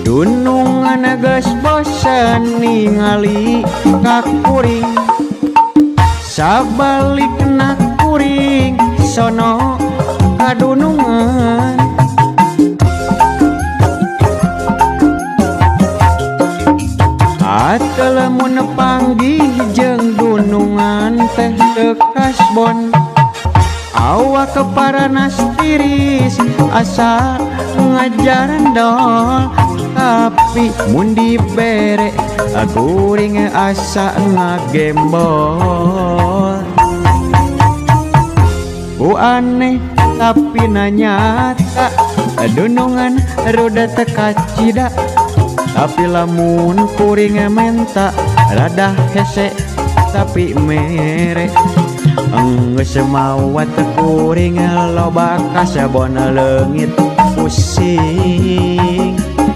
Dunungan geus bosen ningali ka kuring, sabalikna kuring sono ka dunungan. Atuh lamun panggih jeung dunungan teh teu kasbon, awak paranas tiris asa ngajarendol. Tapi mun dibere kuring asa ngagembol. Ku aneh tapi nanyata, dunungan rudet kacida. Tapi lamun kuring menta rada hese tapi mere. Enggeus mawat kuring loba kasebon leungit pusing.